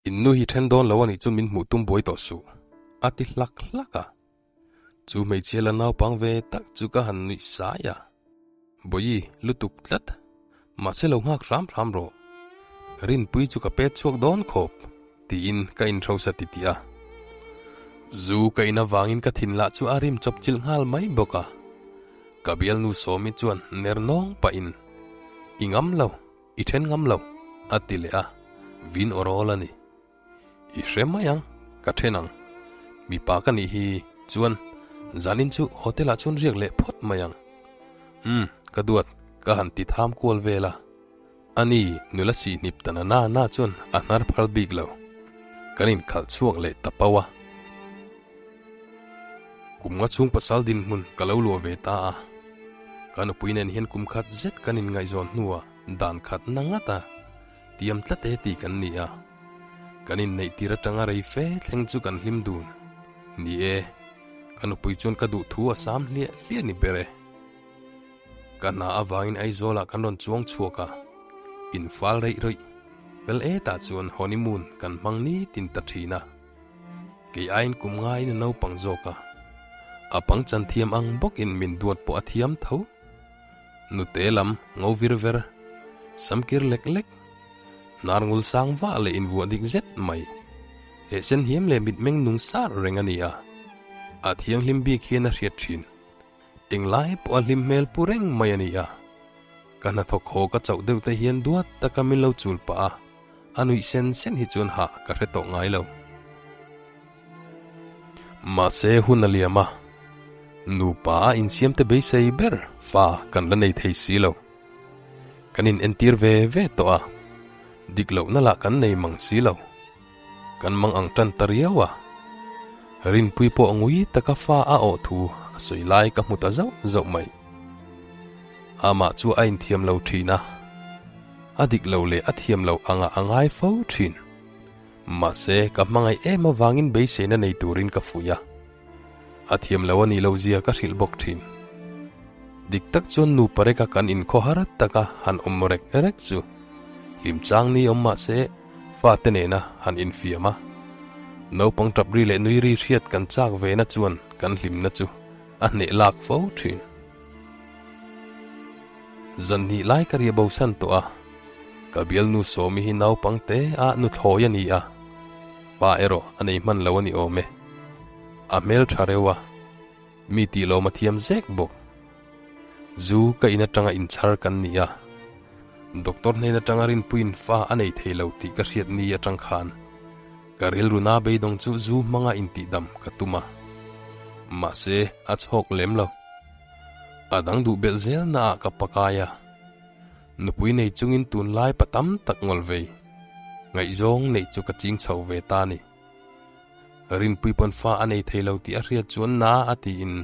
In nu hi then dawn lo a nih chuan min hmuh tum buai tawh suh, a ti hlak hlak a. Chu hmeichhia la naupang ve tak chu ka han nuih sai a. Bawihi, lutuk tlat. Mahse lo nghak hram hram rawh. Rinpui chu ka pet chhuak dawn khawp, tiin ka inhrosa titih a. Zu ka in avangin ka thin lah chu a rim chawp chilh nghal mai bawk a. Ka bialnu Sawmi chuan ner nawng pahin, I ngam lo, i then ngam lo, a ti leh a, vin aw rawl a ni. I hre mai ang, ka then ang. Mipa ka nih hi chuan zanin chu hotel ah chuan riak leh phawt mai ang. Umm, ka duat, ka han ti tham kual vel a. Ani, nula sihhnip ta na na na chuan a hnar phal bik lo. Kan inkhalh chhuak leh ta pau a. Kum nga chhung pasal dinhmun ka lo luah ve ta a. Ka nupui nen hian kum khat zet kan inngaihzawn hnuah dan khat na ngat a. Tiam tlat e tih kan ni a, kan inneih tir atanga rei fe thleng chu kan hlim dun. Ni e, ka nupui chuan ka duh thu a sam hliah hliah ni ber e. Ka hna avangin Aizawlah kan rawn chuang chhuak a, infal reih rawih fel etah chuan honeymoon kan hmang nitin ta thin a. Kei aiin kum ngaiin a naupang zawk a, a pangchan thiam ang bawkin min duat pawh a thiam tho. Nute lam ngo vir ver, samkir lek lek, hnar ngul sang vah leh invuah dik zet mai. He sen hiam leh mitmeng nung sar reng a ni a, a thianghlim bik hian a hriat thin. Englai pawh a hlim hmel pu reng mai a ni a, ka hnathawk haw ka chauh deuh te hian duat taka min lo chul pah a, a nuih sen sen hi chuan hah ka hre tawh ngai lo. Mahse hun a liam a, nupa a insiamte beisei ber fa kan la nei thei si lo. Kan in entir ve ve tawh a, dik lohna lah kan nei mang si lo. Kan mang ang tan ta riau a, Rinpui pawh ngui taka fa a awh thu a sawi lai ka hmu ta zauh zauh mai. Amah chu a inthiam lo thin a, a dik lo leh a thiam loh angah a ngai fo thin. Mahse, ka hmangaih em avangin beiseina nei turin ka fuih a. A thiam lo a nih loh zia ka hrilh bawk thin. Dik tak chuan nu pareka kan inkhaw har taka han awm rek rek chu hlim chang ni awm mahse fate nena han infiam a. Naupang tap ri leh nui ri hriat kan chak vena chuan kan hlimna chu a hneh lak fo thin. Zan hnih lai ka ria bosan tawh a, ka bialnu Sawmi hi naupang te a nuthlawi a ni a, pa erawh a nei hman lo a ni awm e. A hmel tha reuh a, mi tih lawm a thiam zek bawk. Zu ka in atanga inchhar kan ni a, doctor hnen atanga rinpuiin fa a nei thei lo tih ka hriat ni atang khan ka rilru na beidawng chu zu hmanga intihdam ka tum a, mahse a chhawk lem lo. A dang duh belh zel naah ka pakai a, nupui nei chungin tunlai pa tam tak ngawl vei, ngaihzawng neih chu ka ching chho ve ta ni. Rinpui pawn fa a nei thei lo tih a hriat chuan na a tiin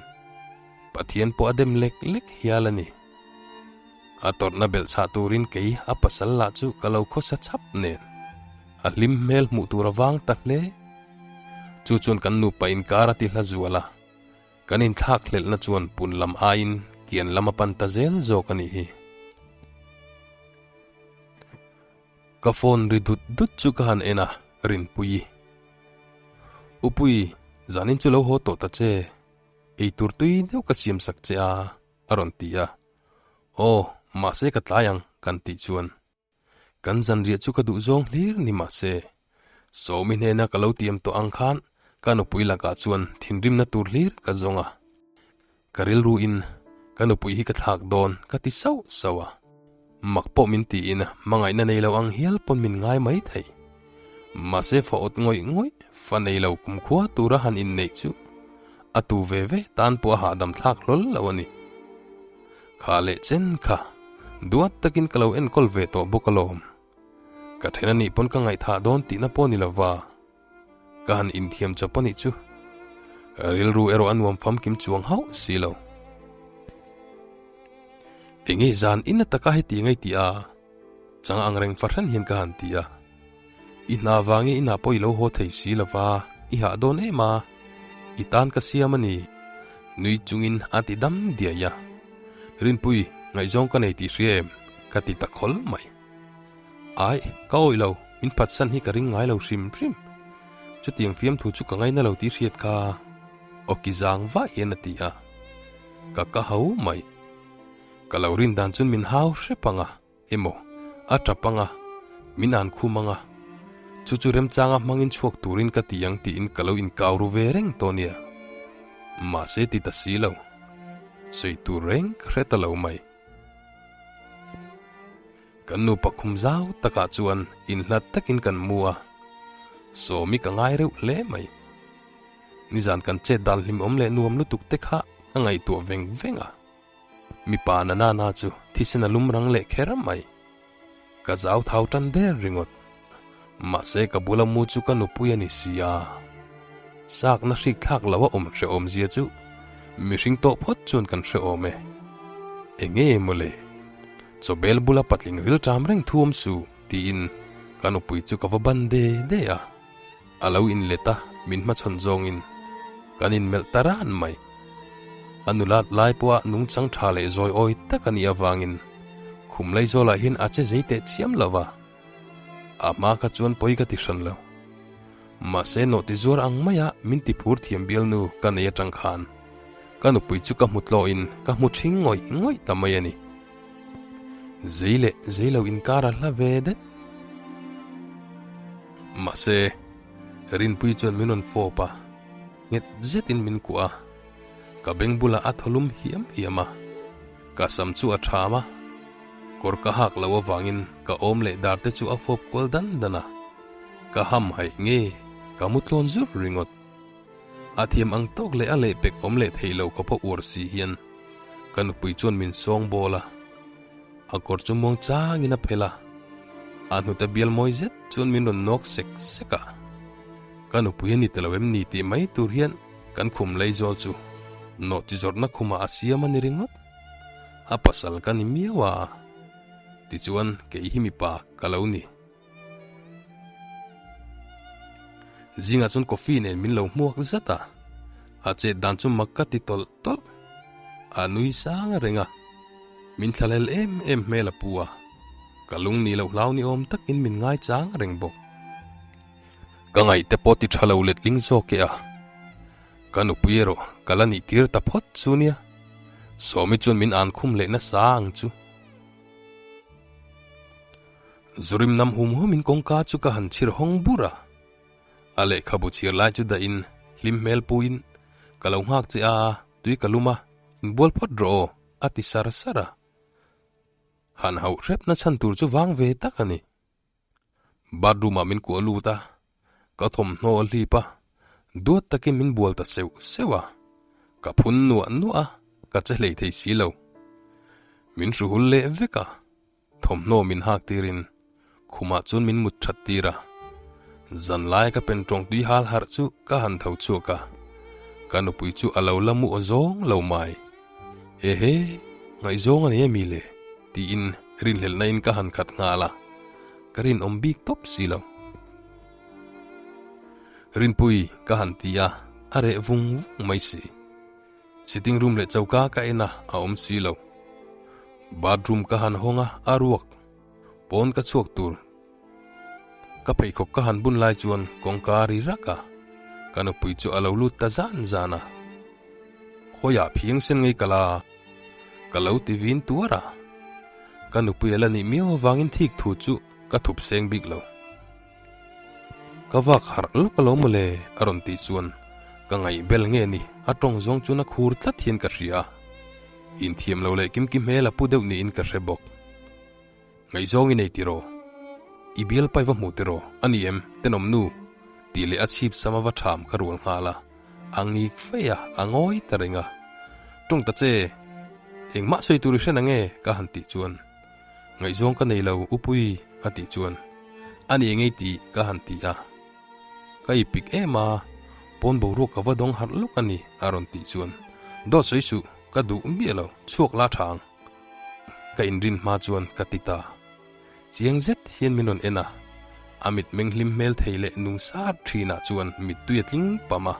Pathian pawh a dem lek lek hial a ni. A tawrhna belh chhah turin kei a pasal lah chu ka lo khawsa chhap nen a hlim hmel hmuh tur a vang ta hle. Chu chuan kan nupa inkar a ti hla zual a. Kan inthlak hlelhna chuan pun lam aiin kian lam a pan ta zel zawk a nih hi. Ka phone ri dut dut chu ka han en a, Rinpuii. Upui, zanin chu lo haw tawh ta che, eitur tui deuh ka siam sak che a, a rawn ti a. Aw, mahse ka tlai ang, kan tih chuan. Kan zanriah chu ka duh zawng hlir ni mahse, Sawmi hnena ka lo tiam tawh ang khan ka nupui lakah chuan thinrimna tur hlir ka zawng a. Ka rilru in ka nupui hi ka thlak dawn ka ti sauh sauh a. Mak pawh min tiin hmangaihna nei lo ang hial pawn min ngai mai thei. Mahse fa awt ngawih ngawih fa nei lo kumkhua tura han inneih chu a tu ve ve tan pawh a hahdam thlak hlawl lo a ni. Kha leh chen kha, duat takin ka lo enkawl ve tawh bawk alawm. Ka then anih pawn ka ngaihthah dawn tihna pawh ni lova, ka han inthiam chawp anih chu. Rilru erawh a nuam famkim chuang hauh si lo. Enge zan in ataka heti ngai tih a, chang ang reng fahran hian ka han ti a. I hna vangin inah pawh i lo haw thei si lova, i hah dawn em a, i tan ka siam a ni. Nui chungin a ti dam diai a. Rinpui, ngaihzawng ka nei tih hria em? Ka ti ta khawl mai. Ai, ka awih lo, Min phatsan hi ka ring ngai lo hrim hrim. Chutiang fiamthu chu ka ngaina lo tih hriat kha awki zang vah hian a ti a. Ka ka ho mai. Ka lo rin dan chuan min hau hrep ang a, emaw a tap ang a, min an khum ang a. Chu chu remchanga hmangin chhuak turin ka ti ang tiin ka lo inkau ru ve reng tawh nia. Mahse ti ta si lo. Sawi tur reng ka hre ta lo mai. Kan nupa khum zau takah chuan inhlat takin kan mu a, Sawmi ka ngai reuh hle mai. Nizan kan chet dan hlimawm leh nuam lutuk te kha ka ngaihtuah veng veng a. Mipa na nana chu thisen a lum rang leh kher mai. Ka zau thau tan der ringawt. Mahse ka bula mu chu ka nupui a ni si a. Chakna hrik thlak lo a awm hrehawm zia chu mihring tawh phawt chuan kan hrehawm e. Enge mawle? Chawbel bula patling ril ṭam reng thu awm su tiin ka nupui chu ka va ban de de a. A lo inlet a, min hmachhawn zawngin kan inmelh ta ran mai. A nulat lai pawha nungchang ṭha leh zawi awi tak a nih avangin khum Laizawlah hian a che zei teh chiam lo va. A hma kha chuan pawi ka ti hran lo. Mahse nawh ti zuar ang maia min ti phur thiam bialnu ka nei atang khan ka nupui chu ka hmu tlawhin ka hmu ṭhing ngawih ngawih ta mai a ni. Zei leh zei lo inkar a hla ve det. Mahse, Rinpui chuan min rawn fawp a, nghet zetin min kuah a, ka beng bulah a thaw lum hiam hiam a, ka sam chu a ṭham a, kawr ka hak loh avangin ka awm leh dar te chu a fawp kual dan dan a, ka ham haih nge ka mu tlawn zur ringawt. A thiam ang tawk leh a lehpek awm leh theih lo khawpa uar si hian ka nupui chuan min sawng bawl a, a kawr chu muang changin a phelh a, a hnute bial mawi zet chuan min rawn nawk sek sek a, ka nupui a ni ta lo em ni tih mai tur hian kan khum lei zawl chu nawh chi zawrhna khumah a siam a ni ringawt. A pasal ka ni miau a, tichuan kei hi mipa ka lo ni. Zingah chuan coffee nen min lo hmuak zat a, a chet dan chu mak ka ti tawlh tawlh. A nui sang reng a, min thlahlel em em hmel a pu a, ka lung ni loh hlau ni awm takin min ngai chang reng bawk. Ka ngaih te pawh ti tha lo letling zawk e a, ka nupui erawh ka la nih tir ta phawt chu nia, Sawmi chuan min an khum leh nasa ang chu. Zurim nam hum hum in kawngka chu ka han chhir hawng bur a, a lehkhabu chhir lai chu dah in hlim hmel pu in ka lo nghak che a, tui ka lum a, inbual phawt rawh aw a ti sar sar a. Han hauh hrep na chhan tur chu vang ve tak a ni. Bathroom ah min kuah lut a, ka thawmhnaw a hlip a, duat takin min bual ta seuh seuh a, ka phun nuah nuah a, ka che hlei thei si lo. Min hruhul leh vek a, thawmhnaw min hak tirin khumah chuan min mut that tir a. Zan lai ka pen tawng tui hal harh chu ka han tho chhuak a, ka nupui chu a lo la mu aw zawng lo mai. Ehe, ngaihzawng a nei ami le? tiin rinhlelhna in ka han khat nghal a, ka rinawm bik tawp si lo. Rinpui ka han ti a, a reh vung vung mai si. Sitting room leh choka ka en a, a awm si lo. Bathroom ka han hawng a, a ruak. Pawn ka chhuak tur. Ka pheikhawk ka han bun lai chuan kawngka a ri rak a, ka nupui chu a lo lut ta zan zan a. Khawiah phiang sen ngei ka la, ka lo ti vin tuar a. Ka nupui a la nih miau avangin thik thu chu ka thup seng bik lo. Ka vak harh lawk alo mawle a rawn tih chuan ka ngaihbel nge ni a tawng zawng chuan a khur tlat hian ka hria a. Inthiam lo leh kimki hmel a pu deuh niin ka hre bawk. Ngaihzawng i nei tiraw? I bial pai va hmuh tiraw? A ni em? Tenawm nu! Tih leh a chhip sam a va ṭham ka rual nghal a, a ngik fei a, a ngawi ta reng a. Ṭawng ta che! Engmah sawi tur i hre nange? Ka han tih chuan. Ngaihzawng ka nei lo, Upui, a tih chuan. A ni engei tih? Ka han ti a. Ka i pik em a, pawn boruak ka va dawng harh lawk a ni, a rawn tih chuan. Dawt sawi suh, ka duh miah lo, chhuak la ṭha ang. Ka inrin hma chuan ka ti ta. Chiang zet hian min rawn en a, a mitmeng hlim hmel thei leh nung sar thinah chuan mittui a tling pam a,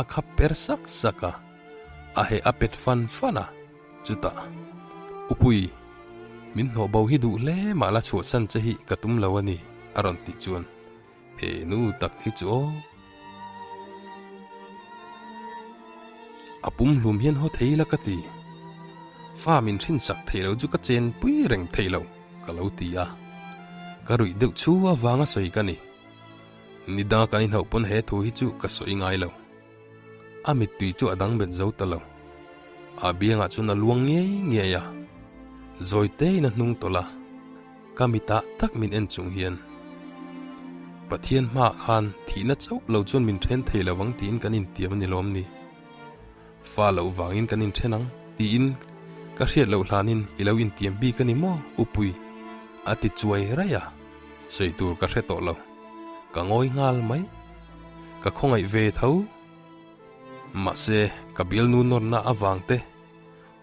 a khap per sak sak a, a heh a pet fan fan a, chutah, Upui, min hnawh bo hi duh hle mah la chhuahsan che hi ka tum lo a ni, A rawn tih chuan he nu tak hi chu aw. A pum hlum hian haw thei la ka ti. Fa min hrinsak thei lo chu ka chen pui reng thei lo ka lo ti a. Ka ruih deuh chu avanga sawi ka ni. Ni danga kan inhauh pawn he thu hi chu ka sawi ngai lo. A mittui chu a dang bet zo ta lo. A biangah chuan a luang ngei ngei a. Zawi tein a hnung tawlh a. Ka mitah tak min en chung hian, Pathian hmaah khan thihna chauh lo chuan min then thei lo ang tiin kan intiam a ni lawm ni? Fa loh vangin kan inthen ang tiin ka hriat loh hlanin i lo intiam bik a ni maw, Upui? a ti chuai raih a, sawi tur ka hre tawh lo. Ka ngawi nghal mai. Ka khawngaih ve tho. Mahse, ka bialnu nawrna avang te,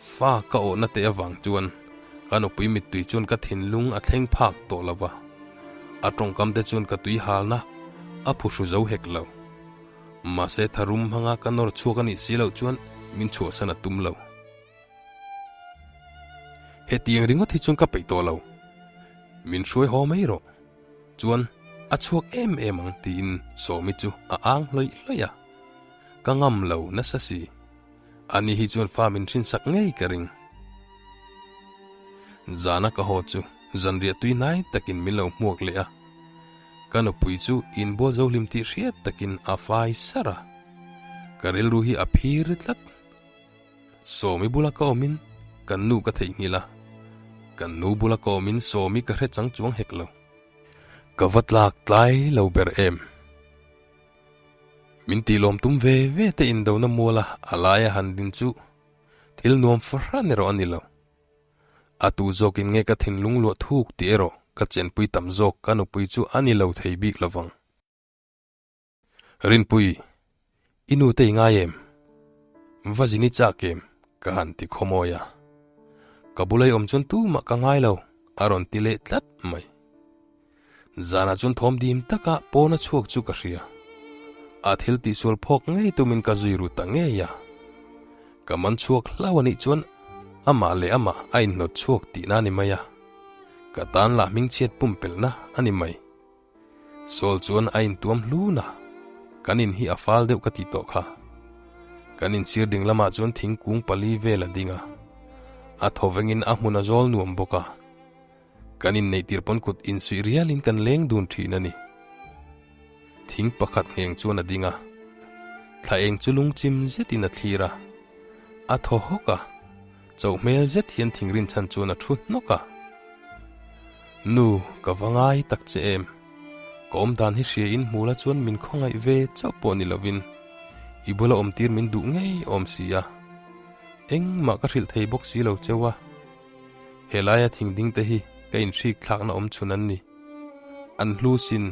Fa ka awhna te avang chuan ka nupui mittui chuan ka thinlung a thleng phak tawh lo va, a tawngkam te chuan ka tui halna a phuhru zo hek lo. Mahse tharum hmanga ka nawr chhuak a nih si loh chuan min chhuahsan a tum lo. Hetiang ringawt hi chuan ka peih tawh lo. Min hruai haw mai rawh. Chuan a chhuak em em ang tiin Sawmi chu a ang hlawih hlawih a. Ka ngam lo nasa si. Ani hi chuan fa min hrinsak ngei ka ring. Zana ka haw chu zanriah tui hnai takin min lo hmuak leh a. Ka nupui chu inbual zo hlim tih hriat takin a fai sar a. Ka rilru hi a phir tlat. Sawmi bula ka awmin kan nu ka theihnghilh a. Kan nu bula ka awmin Sawmi ka hre chang chuang hek lo. Ka va tlak tlai lo ber em. Min tih lawm tum ve ve te indona muala a laia han din chu thil nuam fahran erawh a ni lo. A tu zawkin nge ka thinlung luah thuk tih erawh ka chenpui tam zawk ka nupui chu a ni lo thei bik lovang. Rinpui, i nu te i ngai em? Va zin i chak em? Ka han ti khawmawi a. Ka bula i awm chuan tumah ka ngai lo, a rawn ti leh tlat mai. Zanah chuan thawm dim taka pawna chhuak chu ka hria. A thil tihsual phawk ngei tumin ka zui ru ta ngei a. Ka man chhuak hlau a nih chuan amah leh amah a inhnawt chhuak tihna a ni mai a. Ka tan lah hmingchhiat pumpelhna a ni mai. Sawl chuan a intuam hlun a, kan in hi a fal deuh ka tih tawh kha. Kan insir ding lamah chuan thingkung pali vel a ding a. A thawvengin a hmun a zawl nuam bawk a. Kan inneih tir pawn kut insuih rialin kan leng dun thin a ni. Thing pakhat ngheng chuan a ding a, thla eng chu lungchim zetin a thlir a, a thaw hawk a, chauh hmel zet hian thing rinchhan chuan a thu hnawk a. Nu, ka va ngai tak che em? Ka awm dan hi hria in hmu la chuan min khawngaih ve chauh pawh ni lovin i bula awm tir min duh ngei awm si a, engmah ka hrilh thei bawk si lo cheu a. Helaia thing ding te hi ka inhrik thlakna awm chhun an ni. An hlu sin.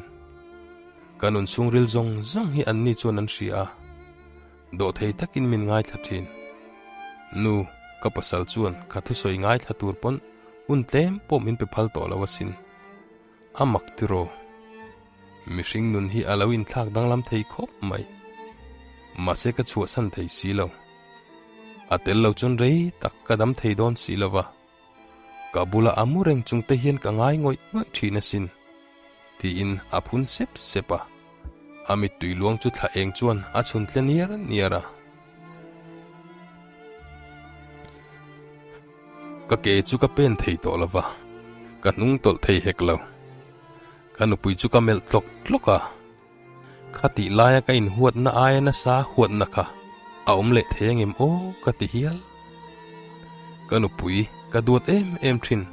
Ka nun chhungril zawng zawng hi anni chuan an hria a. Dawhthei takin min ngaithla thin. Nu, ka pasal chuan ka thusawi ngaithla tur pawn hun tlem pawh min pe phal tawh lo asin. A mak tiraw? Mihring nun hi a lo inthlak danglam thei khawp mai. Mahse ka chhuahsan thei si lo. A tel lo chuan rei tak ka dam thei dawn si lo va, ka bula a mu reng chung te hian ka ngai ngawih ngawih thin asin, tiin a phun sep sep a. A mittui luang chu thla eng chuan a chhun tle niar niar a. Ka ke chu ka pen thei tawh lo va, ka hnung tawlh thei hek lo. Ka nupui chu ka melh tlawk tlawk a. Khatih laia ka inhuatna aia nasa huatna kha a awm leh thei angem aw ka ti hial. Ka nupui ka duat em em thin.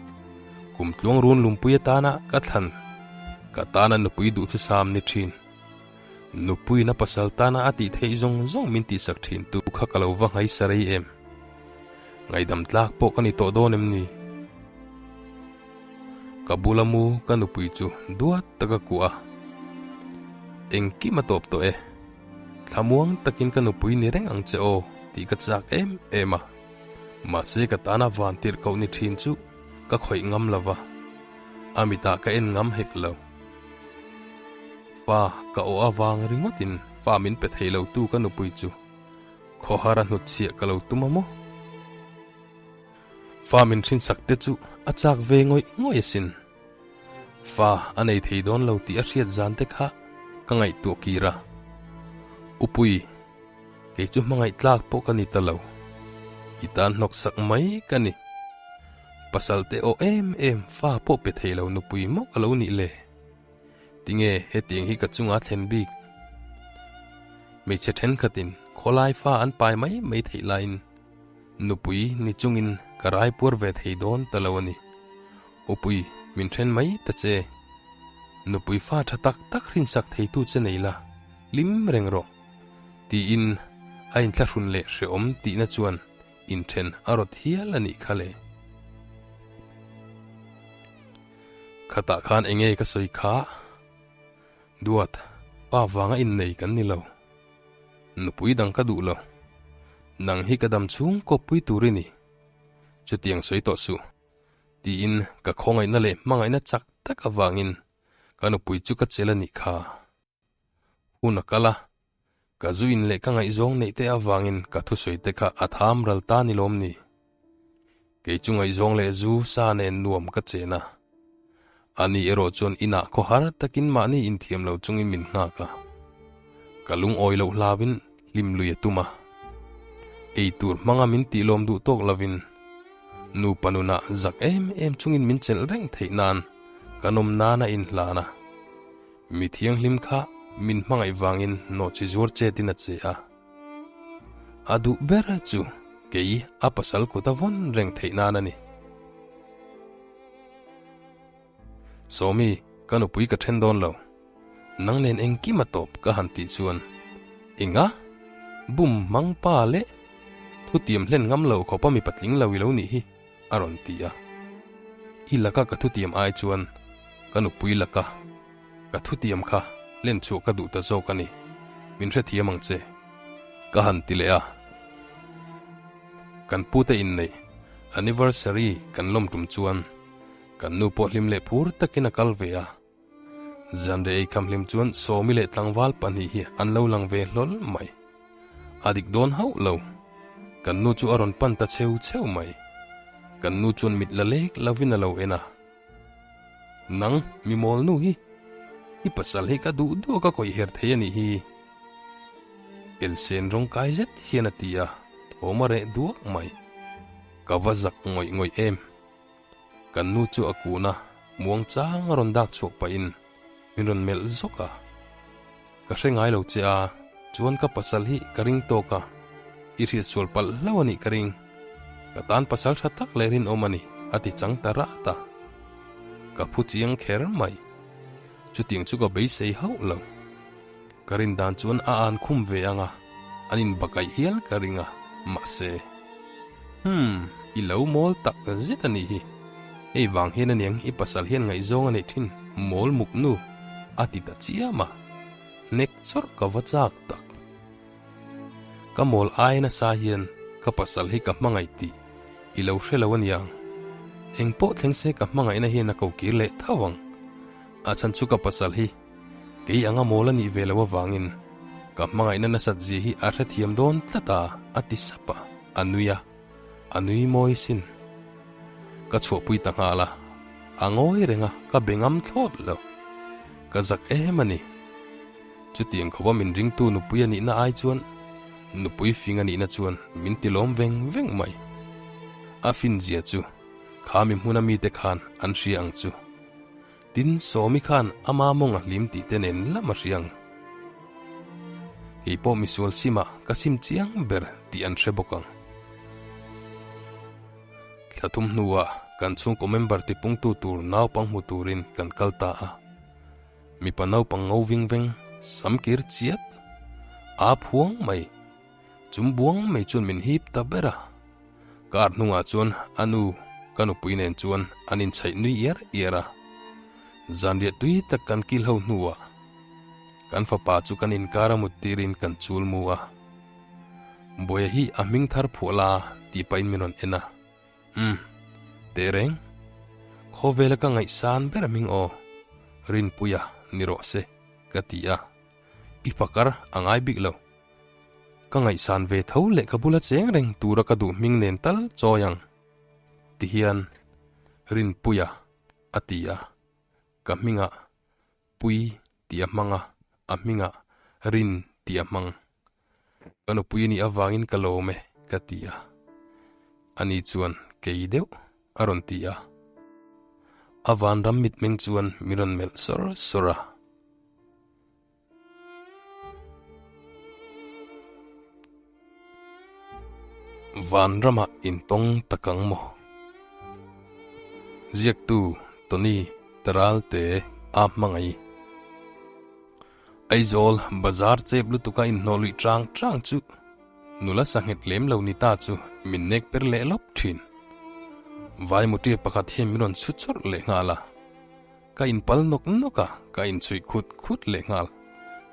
Kum tluang run lumpui atana ka thlan ka tana nupui duhthusam ni thin. Nupuiin a pasal tana a tih theih zawng zawng min tihsak thin tu kha ka lo va nghaisa rei em. Ngaihdam tlak pawh ka ni tawh dawn em ni? Ka bula mu ka nupui chu duat taka kuah a, Engkim a tawp tawh e. Thlamuang takin ka nupui ni reng ang che aw tih ka chak em em a. Mahse ka tana van tirh koh ni thin chu ka khawih ngam lo va, a mitah ka en ngam hek lo. Fa ka aw avang ringawtin fa min pe thei lo tu ka nupui chu khawhar a hnutchhiah ka lo tum a maw? Fa min hrinsak te chu a chak ve ngawih ngawih asin. Fa a nei thei dawn lo tih a hriat zan te kha ka ngaihtuah kir a. Upui, kei chu hmangaih tlak pawh ka ni ta lo. I tan hnawk sak mai ka ni. Pasal te aw em em fa pawh pe thei lo nupui maw ka lo nih le? Tinge hetiang hi ka chunga thlen bik? Hmeichhe thenkhatin khawlai fa an pai mai mai theih laiin nupui ni chungin ka rai puar ve thei dawn ta lo a ni. Upui, min then mai ta che. Nupui fa tha tak tak hrinsak theitu che nei la, hlim reng rawh. Tiin a inthlahrun leh hrehawm tihna chuan inthen a rawt hial a nih kha le. Khatah khan enge ka sawi kha? Duat, pa vanga innei kan ni lo. Nupui dang ka duh lo. Nang hi ka dam chhung kawppui tur i ni. Chutiang sawi tawh suh. Tiin ka khawngaihna leh hmangaihna chak tak avangin ka nupui chu ka chelh a nih kha. Hun a kal a, ka zu in leh ka ngaihzawng neih te avangin ka thusawi te kha a tham ral ta ni lawm ni. Kei chu ngaihzawng leh zu sa nen nuam ka chen a. Ani erawh chuan inah khaw har takin mahni inthiam lo chungin min nghak a. Ka lungawi loh hlauin hlim lui a tum a. Ei tur hmanga min tih lawm duh tawk lovin nupa nunah zak em em chungin min chelh reng theih nan ka nawm nan a inhlan a. Mi thianghlim kha min hmangaih vangin nawhchi zuar chetin a che a. A duh ber chu kei a pasal kut a vawn reng theih nan a ni. Sawmi, ka nupui ka then dawn lo. Nang nen engkim a tawp ka han tih chuan enga? Bum hmang pa leh thutiam hlen ngam lo khawpa mi patling lo i lo nih hi a rawn ti a. I laka ka thutiam ai chuan ka nupui laka ka thutiam kha len chhuah ka duh ta zawk a ni, min hrethiam ang che ka han ti leh a. Kan pute inneih anniversary kan lawm tum chuan kan nu pawh hlim leh phur takin a kal ve a. Zanre ei kham hlim chuan Sawmi leh tlangval pahnih hi an lo lang ve hlawl mai. A dik dawn hauh lo. Kan nu chu a rawn pan ta cheu cheu mai. Kan nu chuan mit la lek lovin a lo en a. Nang, mi mawl nu hi, i pasal hi ka duh duh a ka kawih her thei a nih hi. Elsen rawng kai zet hian a ti a, thawm a reh duak mai. Ka va zak ngawih ngawih em. Kan nu chu a kun a, muang chang a rawn dak chhuak pahin min rawn melh zawk a. Ka hre ngai lo che a, chuan ka pasal hi ka ring tawk a, i hriat sual palh hlauh a nih ka ring. Ka tan pasal tha tak leh rinawm a ni, a ti chang ta rat a. Ka phu chiang kher mai. Chutiang chu ka beisei hauh lo. Ka rin dan chuan a an khum ve ang a, an inbakaih hial ka ring a, mahse. Humm, i lo mawl tak zet a nih hi. Hei vang hian aniang i pasal hian ngaihzawng a neih thin, mawl muk nu, a ti ta chiam a. Hnek chawrh ka va chak tak. Ka mawl ai nasa hian ka pasal hi ka hmangaih tih i lo hre lo aniang. Engpawh thleng se ka hmangaihna hian a ko kir leh tho ang. A chhan chu ka pasal hi Kei anga mawl a nih ve loh avangin ka hmangaihna nasat zia hi a hrethiam dawn tlat a, a ti sap a, a nui a, a nui mawi sin. Ka chhuahpui ta nghal a, a ngawi reng a, ka be ngam thlawt lo. Ka zak em a ni. Chutiang khawpa min ringtu nupui a nihna ai chuan nupui fing a nihna chuan min ti lawm veng veng mai. A finzia chu kha mi hmuna mite khan an hria ang chu. Tin, Sawmi khan ama mawng a hlim tih te nen lam a hria ang. Kei pawh misual simah ka sim chiang ber tih an hre bawk ang. Thla thum hnuah kan chhungkaw member tipungtu tur naupang hmu turin kan kal ta a. Mipa naupang ngo ving veng, sam kir chiat, aa phuang mai, chum buang mai chuan min hip ta ber a. Car hnungah chuan a nu ka nupui nen chuan an inchhaih nui iar iar a. Zanriah tui tak kan kil ho hnuah kan fapa chu kan inkar a mut tirin kan chul mu a. Buaia hi a hming thar phuah la tih pahin min rawn en a. Umm, tehreng. Khawvela ka ngaihsan ber a hming aw, Rinpuia ni rawh se ka ti a. I pakar a ngai bik lo. Ka ngaihsan ve tho leh ka bula cheng reng tura ka duh hming nen tal chawi ang, ti hian Rinpuia a ti a. Ka hmingah Pui tih a hmang a, a hmingah Rin tih a hmang. Ka nupui a nih avangin ka lawm e, ka ti a. Ani chuan kei deuh a rawn ti a. A vanram mitmeng chuan min rawn melh sawr sawr a. Vanramah intawng tak ang maw? Ziaktu Tony Taralte a hmangaih. Aizawl bazar chep lutuka inhnawh luih chang chang chu nula sanghet lem lo ni ta chu min nek per leh lawp thin. Vaimuṭia pakhat hian min rawn chhu chawrh leh nghal a. Ka inpal nawk nawk a, ka inchhuih khut khut leh nghal.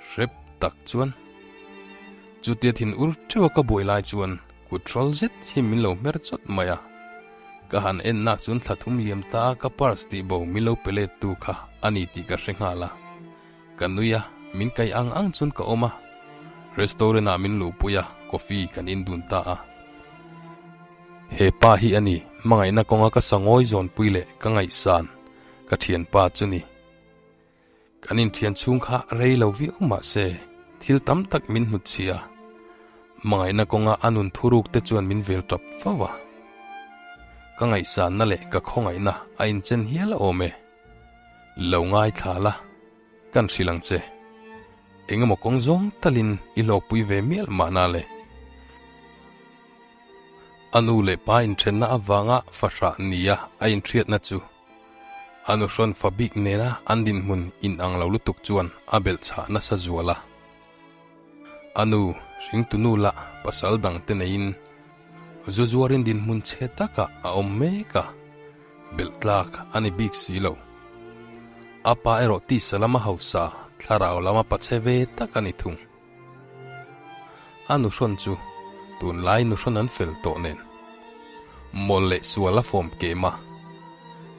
Hrep tak chuan. Chutia thin ur theuh a ka buai lai chuan kut hrawl zet hi min lo hmer chawt mai a. Ka han en nak chuan thla thum liam ta a ka purse tih bo min lo pe let tu kha a ni tih ka hre nghal a. Ka nui a, min kai ang ang chuan ka awm a. Restaurant ah min luhpui a, coffee kan in dun ta a. He pa hi a ni, hmangaihna kawnga ka sangawi zawnpui leh ka ngaihsan ka thianpa chu ni. Kan inthian chhung kha rei lo viau mah se, thil tam tak min hnutchhia. Hmangaihna kawnga a nun thuruk te chuan min vel tap fo a. Ka ngaihsanna leh ka khawngaihna a inchen hial a awm e. Lo ngaithla la, kan hrilh ang che. Engemaw kawng zawng talin i hlawkpui ve mial mahna le. A nu leh pa inthenna avanga fahrah nia a inhriatna chu a nuhrawn fa bik nena an dinhmun inang lo lutuk chuan a belhchhah nasa zual a. A nu, hringtunu lah pasal dangte neiin zu zuarin dinhmun chhe takah a awm mek a, belh tlak a ni bik si lo. A pa erawh tisa lama hausa, thlarau lama pachhe ve tak a ni thung. A nuhrawn chu tunlai nuhrawn an fel tawh nen mawlh leh sual a fawm kem a,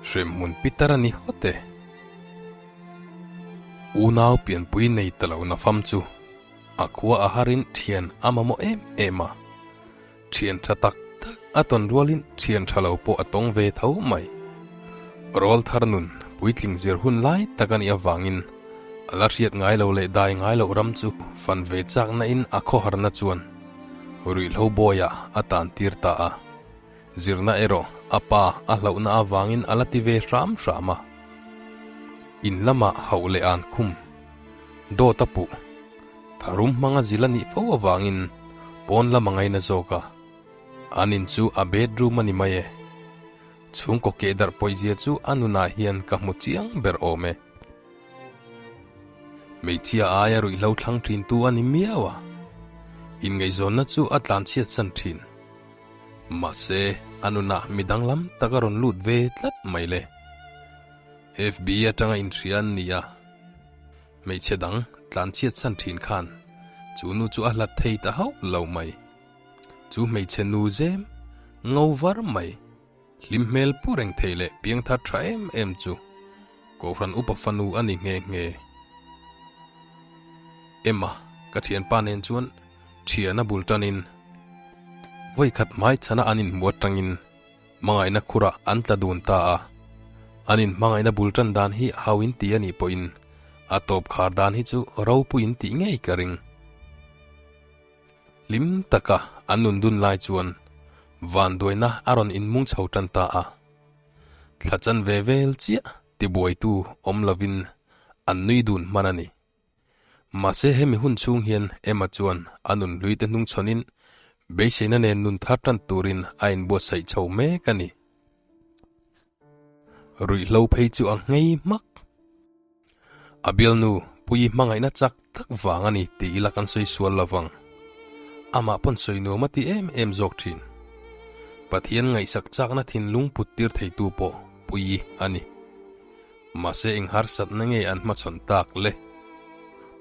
hremhmun pitar a ni hawt e. Unau pianpui nei ta lo nafam chu a khua a harin thian a mamawh em em a, thian tha tak tak a tawn rualin thian tha lo pawh a tawng ve tho mai. Rawl thar nun puitling zir hun lai tak a nih avangin a la hriat ngai lo leh dai ngai loh ram chu fan ve chakna in a khawharna chuan ruihhlo bawiah a tan tir ta a. Zirna erawh a pa a hlauhna avangin a la ti ve hram hram a. In lamah hauh leh an khum dawt a puh. Tharum hmanga zil a nih fo avangin pawn lam a ngaina zawk a, an in chu a bedroom a ni mai e. Chhungkaw keh darh pawizia chu a nunah hian ka hmu chiang ber awm e. Hmeichhia aia ruihhlo thlang thintu a ni miau a, inngaihzawnna chu a tlanchhiat san thin. Mahse, a nunah mi danglam tak a rawn lut ve tlat mai le. FB atanga inhria an ni a. Hmeichhe dang tlanchhiat san thin khan chu nu chu a hlat thei ta hauh lo mai. Chu hmeichhe nu zem ngo var mai, hlim hmel pu reng thei leh piangthar tha em em chu Kohhran upa fanu a ni nghe nghe. Emma, ka thianpa nen chuan thian a bul tanin vawikhat hmaichhana an inhmu atangin Hmangaihna khurah an tla dun ta a, an inhmangaihna bul tan dan hi hau in ti a nih pawhin a tawp khar dan hi chu ropui in tih ngei ka ring. Hlim taka an nun dun lai chuan vanduaina a rawn inmung chho tan ta a, thla chan ve vel chiah tibuaitu awm lovin an nui dun hman a ni. Mahse hemi hun chhung hian Emma chuan a nun hlui te hnung chhawnin beiseina nen nun thar tan turin a inbuatsaih chho mek a ni. Ruihhlo phei chu a nghei hmak. A bialnu Puii hmangaihna chak tak vang a ni tih ila kan sawi sual lo vang. Amah pawn sawi nuam a ti em em zawk thin. Pathian ngaihsak chakna thinlung put tir theitu pawh Puii a ni. Mahse eng harsatna nge an hmachhawn tak le?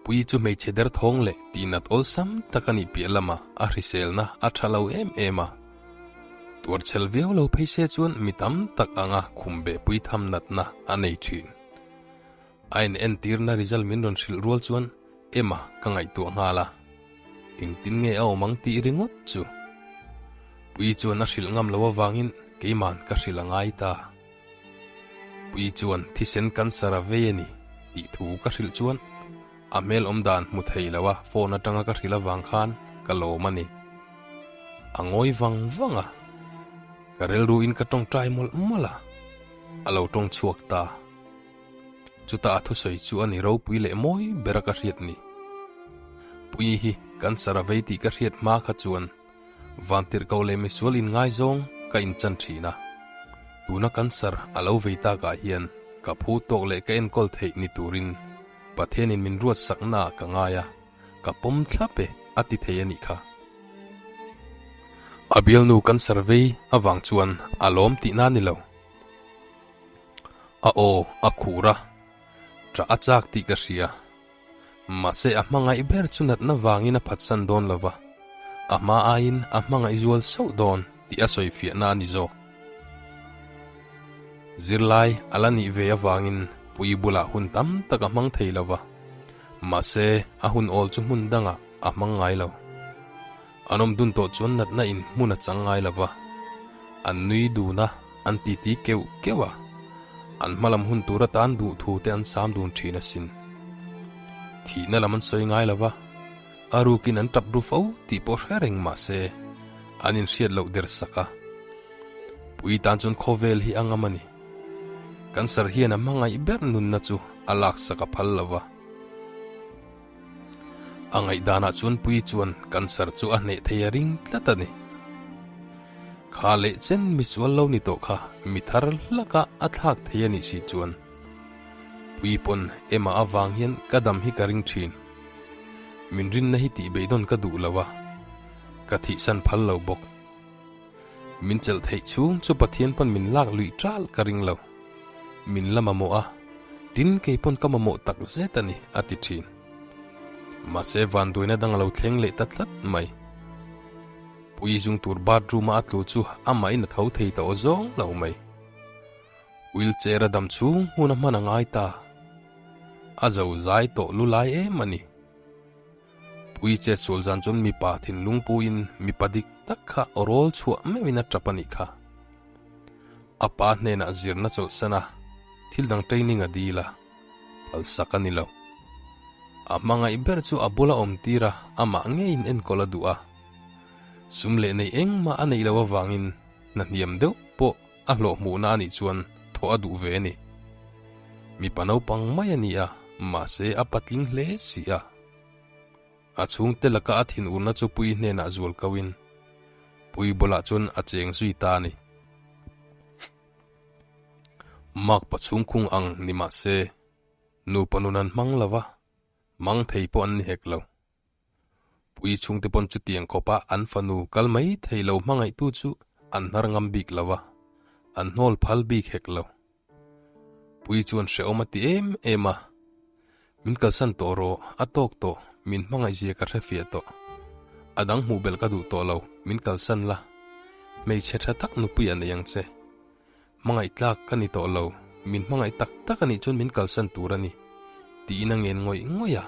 Puii chu hmeichhe derthawng leh tihnat awlsam tak a nih piah lamah a hriselna a tha lo em em a. Tuarchhel viau lo phei se chuan mi tam tak anga khum behpui tham natna a nei thin. A en entirna result min rawn hrilh rual chuan Emma ka ngaihtuah nghal a, engtin nge a awm ang tih ringawt chu. Puii chuan a hrilh ngam lo avangin keiman ka hrilh a ngai ta. Puii chuan thisen cancer a vei a ni tih thu ka hrilh chuan a hmel awm dan hmu thei lo a phone atanga ka hrilh avang khan ka lawm a ni. A ngawi vang vang a, ka rilruin ka tawngtai mawlh mawlh a, a lo tawng chhuak ta. Chutah a thusawi chu a ni ropui leh mawi ber a ka hriat ni. Puii hi cancer a vei tih ka hriat hma kha chuan Vantirhkoh leh misual inngaizawng ka inchan thin a. Tuna cancer a lo vei takah hian ka phu tawk leh ka enkawl theih ni turin Pathianin min ruatsaknaah ka ngai a, ka pawm thlap e a ti thei a nih kha. A bialnu cancer vei avang chuan a lawm tihna a ni lo. A aw a khur a, ṭah a chak tih ka hria. Mahse a hmangaih ber chu natna vangin a phatsan dawn lo va, a hma aiin a hmangaih zual sauh dawn tih a sawi fiahna a ni zawk. Zirlai a la nih ve avangin Puii bulah hun tam tak a hmang thei lo va, mahse a hun awl chu hmun dangah a hmang ngai lo. An awm dun tawh chuan natna in hmun a chang ngai lo va, an nui dun a, an titi keuh keuh a, an hmalam hun tur atan duh thu te an sam dun thin asin. Thihna lam an sawi ngai lo va, a rukin an tap ru fo tih pawh hre reng mah se, an inhriat loh der sak a. Pui tan chuan khawvel hi a ngam a ni. Cancer hian a hmangaih ber nunna chu a laksak a phal lo va. A ngaihdanah chuan Puii chuan cancer chu a hneh thei a ring tlat a ni. Kha leh chen misual lo ni tawh kha mi thar hlaka a thlak thei a nih si chuan Puii pawn Emma avang hian ka dam hi ka ring thin. Min rinna hi tih beidawn ka duh lo a, ka thihsan phal lo bawk. Min chelh theih chhung chu Pathian pawn min lak luih ṭal ka ring lo. Min la mamawh a, tin kei pawn ka mamawh tak zet a ni, a ti ṭhin. Mahse vanduaina dang a lo thleng leh ta tlat mai. Pui zung tur bathroom-a a tlu chu amahin a tho thei ta aw zawng lo mai. Wheelchair a dam chhung hmun a hman a ngai ta. A zo zai tawh lu lai em a ni. Pui che sual zan chuan mipa thinlung puiin mipa dik tak kha rawl chhuah meuhin a tap a nih kha. A pa hnenah zirna chawlhsan a, thil dang training a dil a, phalsak a ni lo. A hmangaih ber chu a bula awm tir a, amah ngeiin enkawl a duh a. Sum leh nei engmah a neih loh avangin hna hniam deuh pawh a hlawh hmuhna a nih chuan thawh a duh ve a ni. Mipa naupang mai a ni a, mahse a patling hle si a. A chhungte laka a thinurna chu Pui hnenah zual koin Pui bulah chuan a cheng zui ta a ni. Makpa chhungkhung ang ni mahse nupa nun an hmang lo va, mang thei pawh an ni hek lo. Pui chhungte pawn chutiang khawpa an fanu kal mai thei lo hmangaihtu chu an hnar ngam bik lo a, an hnawl phal bik hek lo. Pui chuan hrehawm a ti em em a, Min kalsan tawh rawh, a tawk tawh, min hmangaihzia ka hre fiah tawh. A dang hmuh belh ka duh tawh lo, min kalsan la. Hmeichhe tha tak nupui a nei ang che. Hmangaih tlak ka ni tawh lo, min hmangaih tak tak a nih chuan min kalsan tur a ni, tiin a ngen ngawih ngawih a.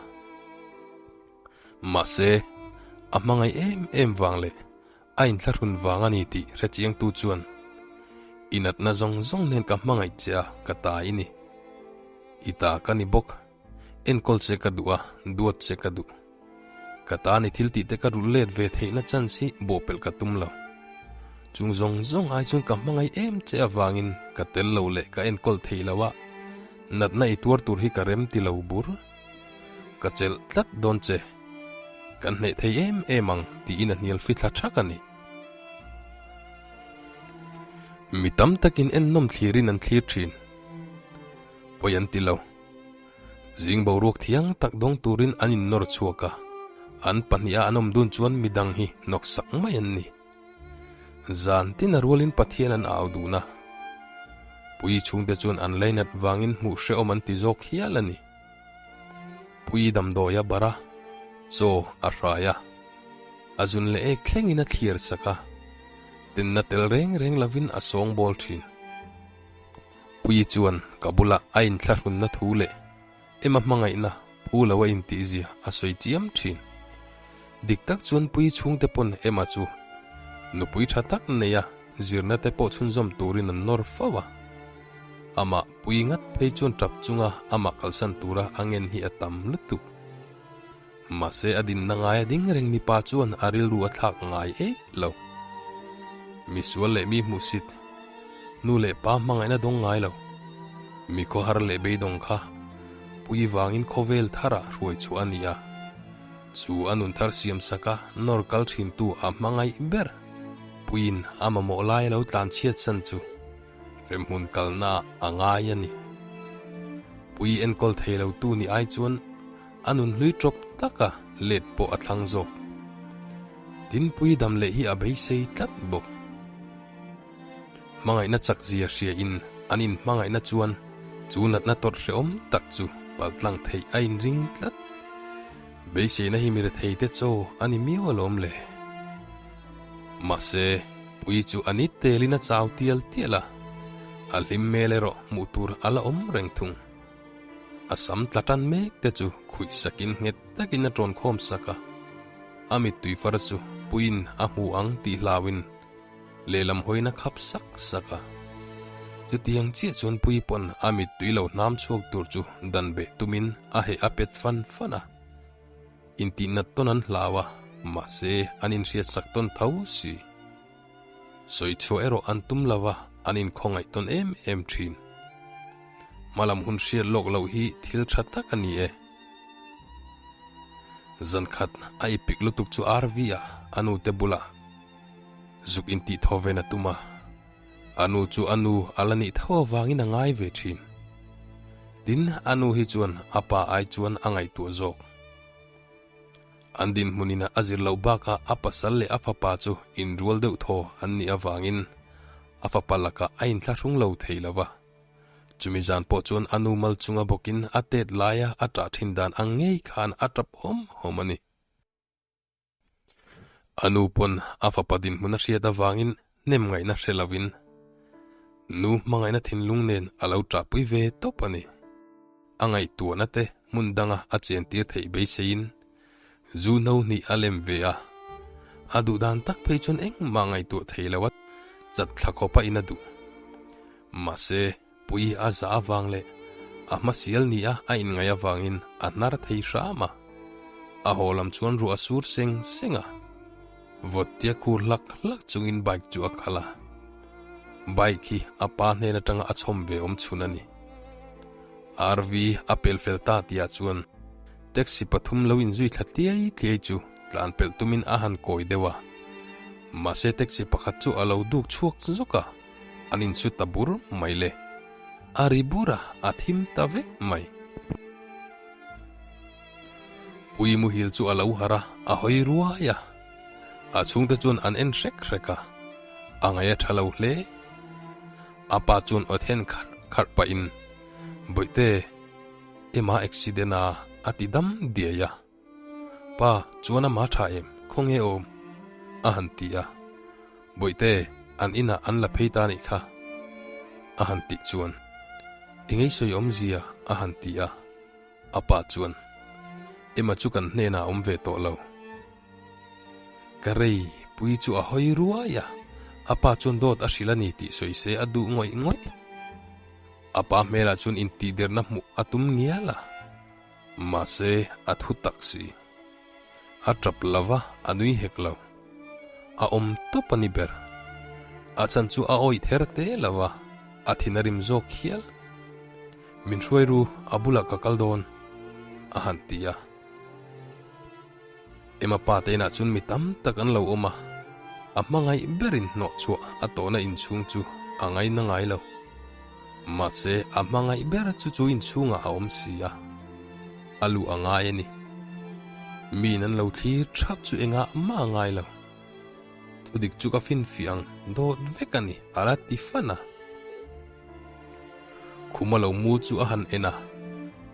Mahse, a hmangaih em em vang leh a inthlahrun vang a ni tih hrechiangtu chuan, I natna zawng zawng nen ka hmangaih che a, ka ta i ni. I ta ka ni bawk. Enkawl che ka duh a, duat che ka duh. Ka ta ni thil tih te ka rulh let ve theihna chance hi bawhpelh ka tum lo. Chung zawng zawng ai chuan ka hmangaih em che avangin ka tel lo leh ka enkawl thei lo a, natna i tuar tur hi ka rem ti lo bur. Ka chelh tlat dawn che. Kan hneh thei em em ang tiin a hnial fithla thak a ni. Mi tam takin ennawm thlirin an thlir thin. Pawi an ti lo. Zing boruak thiang tak dawng turin an innawr chhuak a, an pahniha an awm dun chuan midang hi hnawksak mai an ni. Zan tin a rualin Pathian an au dun a, Pui chhungte chuan an lainat vangin hmuh hrehawm an ti zawk hial a ni. Pui damdawi a barh a, chaw a hrai a, a zun leh ek thlengin a thlir sak a, tenna tel reng reng lovin a sawngbawl thin. Puii chuan ka bulah a inthlahrunna thu leh Emma hmangaihna phu lo a intihzia a sawi chiam thin. Dik tak chuan Puii chhungte pawn Emma chu nupui tha tak nei a, zirna te pawh chhunzawm turin an nawr fo a. Amah pui ngat phei chuan tap chunga amah kalsan tura a ngen hi a tam lutuk. Mahse a dinna ngai a ding reng mipa chuan a rilru a thlak ngai ek lo. Misual leh mi hmuhsit, nu leh pa hmangaihna dawng ngai lo. Mi khawhar leh beidawng kha pui vangin khawvel tharah hruai chhuah a ni a. Chu a nun thar siam saka nawr kal thintu a hmangaih ber. Puiin a mamawh lai a lo tlan chhiat san chu hremhmun kalna a ngai a ni. Pui enkawl thei lo tu ni ai chuan a nun hlui tawp taka let pawh a thlang zawk. Tin pui dam leh hi a beisei tlat bawk. Hmangaihna chak zia hria in an in hmangaihna chuan chu natna tawrh hrehawm tak chu paltlang theih a inring tlat. Beiseina hi mi rethei te chaw a ni miau alawm le. Mahse, pui chu a ni telin a chau tial tial a, a hlim hmel erawh hmuh tur a la awm reng thung. A sam tla tan mek te chu khuih sakin nghet takin a tawn khawm sak a, a mittui far chu puiin a hmu ang tih hlauin lehlam hawiin a khap sak sak a. Chutiang chiah chuan pui pawn a mittui lo hnam chhuak tur chu dan beh tumin a heh a pet fan fan a. Intihnat tawn an hlau a, mahse an inhriat sak tawn tho si. Sawi chhuah erawh an tum lo a, an inkhawngaih tawn em em thin. Hmalam hun hriat lawk loh hi thil tha tak a ni e. Zankhat a ipik lutuk chu RV a a nute bulah zuk intih thaw ven a tum a, a nu chu a nu a la nih tho avangin a ngai ve thin. Tin, a nu hi chuan a pa ai chuan a ngaihtuah zawk. An dinhmunin a zir loh bakah a pasal leh a fapa chu inrual deuh thaw an nih avangin a fapa lakah a inthlahrung lo thei lo va. Chumi zan pawh chuan a nu mal chunga bawkin a tet laia a ṭah ṭhin dan ang ngei khan a ṭap hawm hawm a ni. A nu pawn a fapa dinhmun a hriat avangin hnem ngaihna hre lovin nu hmangaihna thinlung nen a lo ṭahpui ve tawp a ni. A ngaihtuahna te hmun danga a chentir theih beiseiin zu no hnih a lem ve a, a duh dan tak phei chuan engmah ngaihtuah thei lo a chat thla khawp a in a duh. Mahse, Pui a za avang leh a hmasial ni a a inngaih avangin a hnar thei hram a. A haw lam chuan ruah a sur seng seng a. Vawttia khur hlak hlak chungin bike chu a khalh a. Bike hi a pa hnen atanga a chhawm ve awm chhun a ni. RV a pel fel ta tihah chuan taxi pathum lo inzui thla tliai tliai chu tlan pelh tumin a han kawi deuh a. Mahse taxi pakhat chu a lo duk chhuak zawk a. An insu ta bur mai le. A ri bur a, a thim ta vek mai. Pui muhil chu a lo harh a, a hawi ruai a. A chhungte chuan an en hrek hrek a, a ngaih a tha lo hle. A pa chuan aw then kharh kharh pahin, Bawihte, Emma accident a, a ti dam diai a. Pa, chuan ama tha em? Khawnge awm? A han ti a. Bawihte, an inah an la phei ta nih kha. A han tih chuan, Engei sawi awmzia? A han ti a. A pa chuan, Emma chu kan hnenah a awm ve tawh lo. Ka rei pui chu a hawi ruai a, a pa chuan dawt a hrilh a ni tih sawi se a duh ngawih ngawih. A pa hmelah chuan intihderna hmuh a tum ngial a. Mahse, a thu tak si. A tap lo va, a nui hek lo. A awm tawp a ni ber. A chan chu a awih ther te lo va, a thin a rim zawk hial. Min hruai ru, a bulah ka kal dawn, a han ti a. Emma pa te inah chuan mi tam tak an lo awm a, a hmangaih berin hnawh chhuah a tawhna inchhung chu a ngaina ngai lo. Mahse, a hmangaih ber chu chu inchhungah a awm si a, a luh a ngai a ni. Miin an lo thlir thap chu engah mah a ngai lo. Thudik chu ka finfiah ang dawt vek a ni, a la ti fan a. Khuma lo mu chu a han en a,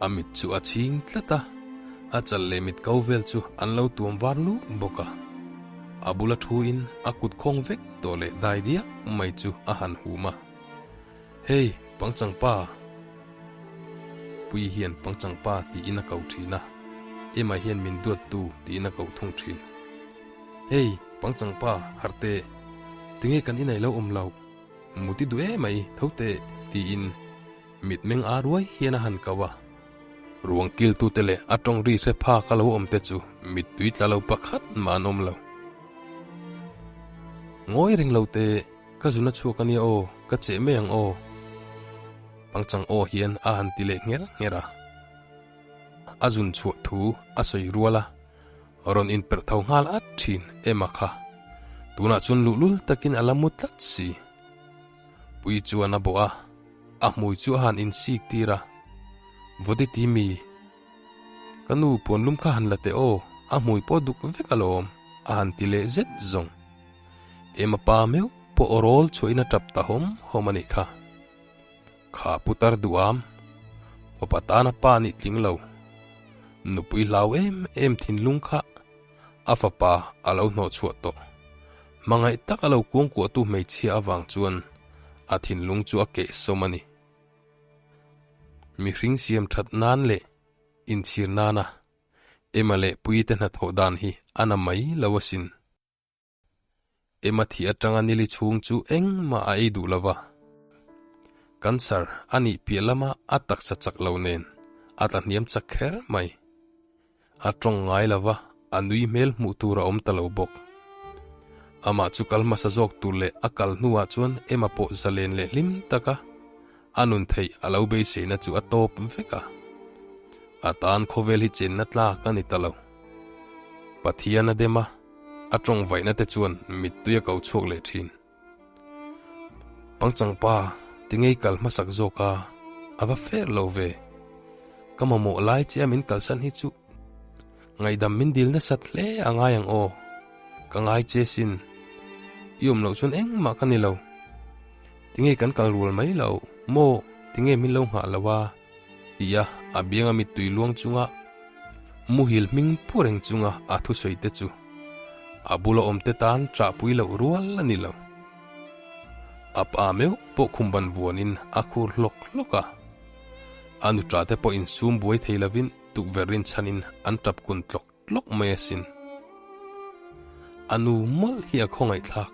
a mit chu a chhing tlat a, a chal leh mit ko vel chu an lo tuam var luk bawk a. A bula thuin a kut khawng vek tawh leh dai diak mai chu a han hum a. Hey, Pangchang pa! Pui hian Pangchang pa tiin a ko thin a, Emma hian min duattu tiin a ko thung thin. Hey, Pangchang pa, harh teh! Tinge kan inei lo awm loh? Muti duh em mai, tho teh, tiin. Mitmeng aa ruai hian a han ko a. Ruang kiltute leh a tawng ri hre phak a lo awm te chu mittui tla lo pakhat mah an awm lo. Ngawi reng lo te, ka zun a chhuak a nia aw, ka cheh mai ang aw. Pangchang aw hian a han ti leh ngher ngher a. A zun chhuah thu a sawi rual a, rawn inperh tho nghal at thin em a kha. Tunah chuan luhlul takin a la mu tlat si. Pui chuan a bawh a, a hmui chu a han insik tir a, Vawti ti mi, ka nu puanlum kha han la teh aw, a hmui pawh duk vek alawm, a han ti leh zet zawng. Ema pa meuh pawh aw rawl chhuahin a tap ta hawm hawm a nih kha. Kha putar duham, fapa tana pa nih tling lo, nupui hlau em em thinlung kha a fapa a lo hnawh chhuah tawh. Hmangaih tak a lo kuangkuahtu hmeichhia avang chuan a thinlung chu a keh sawm a ni. Mihring siam that nan leh inchhir nana Emma leh Puite hnathawh dan hi a na mai lo asin. Emma thih atanga nili chhung chu engmah a ei duh lo va. Cancer a nih piah lama a taksa chak lo nen a tla hniam chak kher mai. A tawng ngai lo va, a nui hmel hmuh tur a awm ta lo bawk. Amah chu kal hmasa zawk tur leh a kal hnuah chuan Emma pawh zalen leh hlim taka a nun theih a lo beiseina chu a tawp vek a. A tan khawvel hi chenna tlak a ni ta lo. Pathian a dem a, a tawng vaihna te chuan mittui a ko chhuak leh thin. Pangchang pa, tingei kal hmasak zawk a, a va fer lo ve. Ka mamawh lai che a min kalsan hi chu ngaihdam min dil nasat hle a ngai ang aw. Ka ngai che sin. I awm loh chuan engmah ka ni lo. Tingei kan kal rual mai lo maw, tinge min lo nghah lo a? Ti a, a bianga mittui luang chunga muhil hming pu reng chunga a thusawi te chu a bula awmte tan ṭahpui loh rual a ni lo. A pa meuh pawh khumban vuanin a khur hlawk hlawk a, a nuṭa te pawh insum buai thei lovin tukverh rinchhanin an ṭap kun tlawk tlawk mai asin. A nu mawlh hi a khawngaihthlak.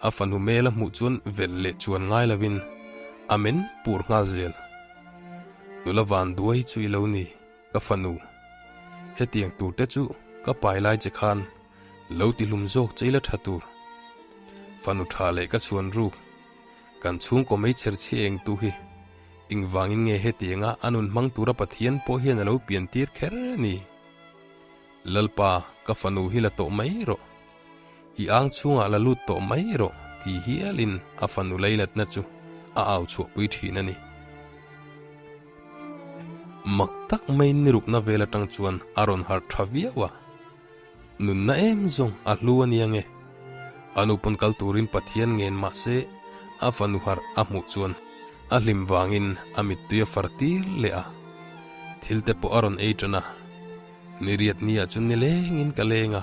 A fanu hmel a hmuh chuan velh leh chuan ngai lovin a men pur nghal zel. Nula van duai chu i lo ni, ka fanu. Hetiang tur te chu ka pai lai che khan lo ti hlum zawk che ila tha tur. Fanu tha leh ka chhuan ruk, kan chhungkaw meichher chhia eng tu hi engvangin nge hetianga a nun hmang tura Pathian pawh hian a lo pian tir kher a ni? Lalpa, ka fanu hi la tawh mai rawh. I ang chhungah la lut tawh mai rawh ti hialin a fanu leilatna chu a au chhuahpui thin a ni. Mak tak maiin nirukna vel atang chuan a rawn harh tha viau a. Nunna em zawng a hlu a nia nge? A nu pawn kal turin Pathian ngen mah se a fanu harh a hmuh chuan a hlim vangin a mittui a far tir leh a. Thil te pawh a rawn ei tan a. Niriat nia chu nilengin ka leng a.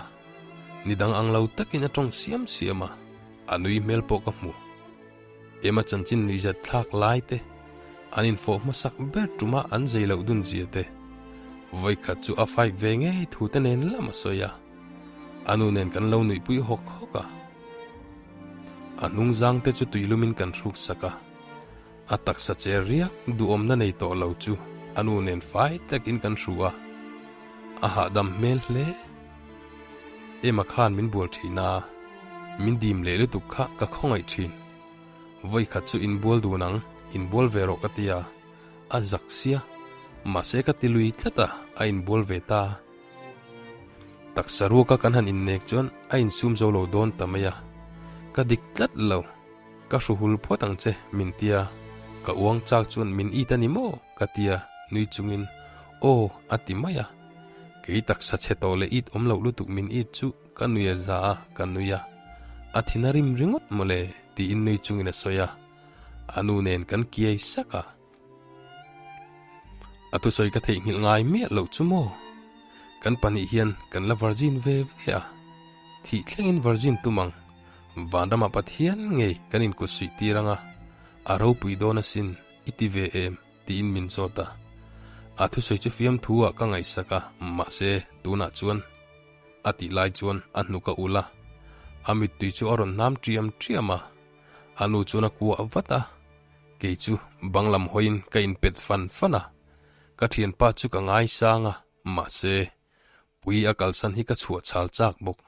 Ni dang ang lo takin a tawng siam siam a, a nui hmel pawh ka hmu. Emma chanchin nuihzat thlak lai te, an infawh hmasak ber tuma an zei loh dun zia te, vawikhat chu a fight ve ngei thu te nen lam a sawi a, a nu nen kan lo nuihpui hawk hawk a. A hnungzang te chu tuilumin kan hruk sak a, a taksa che riak duhawmna nei tawh lo chu a nu nen fai takin kan hru a, a hahdam hmel hle. Emma khan min bual thin a, min dim leh lutuk kha ka khawngaih thin. Vawi khat chu inbual dun ang, inbual ve rawh ka ti a, a zak sia, mahse ka ti lui tlat a, a inbual ve ta. Taksa ruaka kan han innek chuan a insum zo lo dawn ta mai a, ka dik tlat lo, ka hru hul phawt ang che min ti a, ka uang chak chuan min it a ni maw ka ti a, nui chungin aw a ti mai a. Kei taksa chhe tawh leh it awm loh lutuk min it chu ka nui a za a, ka nui a. A thin a rim ringawt mawle tiin nui chungin a sawi a. A nu nen kan kiai sak a. A thusawi ka theihnghilh ngai miah loh chu maw? Kan pahnih hian kan la virgin ve ve a. Thih thlengin virgin tum ang. Vanramah Pathian ngei kan inkutsuih tir ang a, a ropui dawn asin i ti ve em? Tiin min zawt a. A thusawi chu fiamthu ah ka ngaihsak a, mahse tunah chuan a tih lai chuan a hnuk a ulh a, a mittui chu a rawn hnam ṭiam ṭiam a, a nu chuan a kuah vat a. Kei chu bang lam hawiin ka inpet fan fan a, ka thianpa chu ka ngaisang a, mahse, Puii a kalsan hi ka chhuah chhal chak bawk.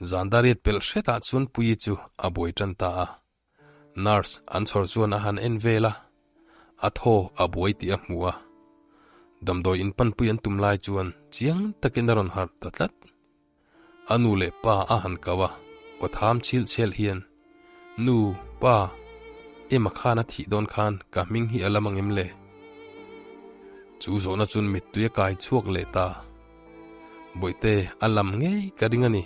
Zan dariat pelh hretah chuan Puii chu a buai tan ta a. Nurse an chhawr chuan a han en vel a, a thaw a buai tih a hmu a. Damdawi in panpui an tum lai chuan chiang takin a rawn harh ta tlat. A nu leh pa a han kau a, aw tham chhil chhel hian, Nu, pa, Emma khan a thih dawn khan ka hming hi a lam ang em le? Chu zawhna chuan mittui a kai chhuak leh ta. Bawihte, a lam ngei ka ring a ni,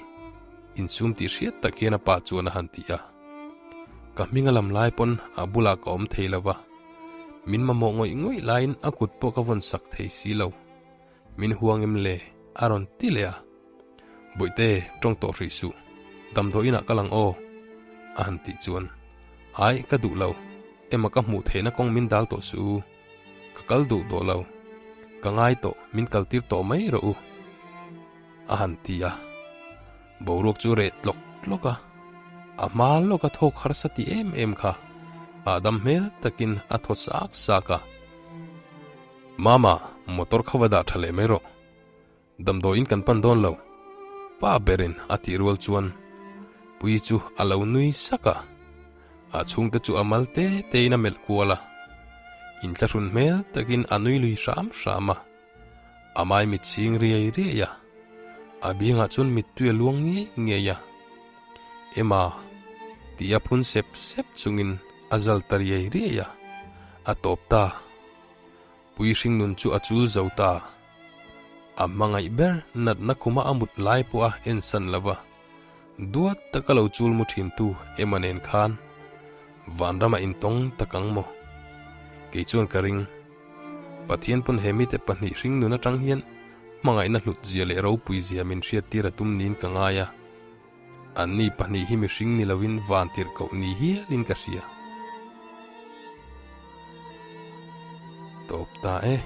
insum tih hriat tak hian a pa chuan a han ti a. Ka hming a lam lai pawn a bulah ka awm thei lo va, min mamawh ngawih ngawih laiin a kut pawh ka vawn sak thei si lo. Min huang em le? a rawn ti leh a. Bawihte, tawng tawh hrih suh. Damdawi inah ka lang aw, a han tih chuan, Ai, ka duh lo. Ema ka hmuh theihna kawng min dal tawh suh u. Ka kal duh tawh lo. Ka ngai tawh, min kaltir tawh mai rawh u, a han ti a. Boruak chu reh tlawk tlawk a, a hma lawka thawk harsa ti em em kha hahdam hmel takin a thaw sak sak a. Mama, motor kha va dah tha leh mai rawh. Damdawiin kan pan dawn lo. Pa berin a tih rual chuan Puii chu a lo nui sak a, a chhungte chu a mal te tein a melh kual a, inthlahrun hmel takin a nui lui hram hram a, a mai mit chhing riai riai a, a biangah chuan mittui a luang ngei ngei a. Emma tih a phun sep sep chungin a zal ta riai riai a, a tawp ta. Pui hringnun chu a chul zo ta. A hmangaih ber natna khuma a mut lai pawh a ensan lo va, duat taka lo chul mu thintu Emma nen khan vanrama intawng tak ang maw? Kei chuan ka ring. Pathian pawn he mite pahnih hringnun atang hian hmangaihna hlut zia leh ropui zia min hriattir a tum niin ka ngai a. Anni pahnih hi mihring ni loin van tirhkoh ni hialin ka hria. Tawp ta e.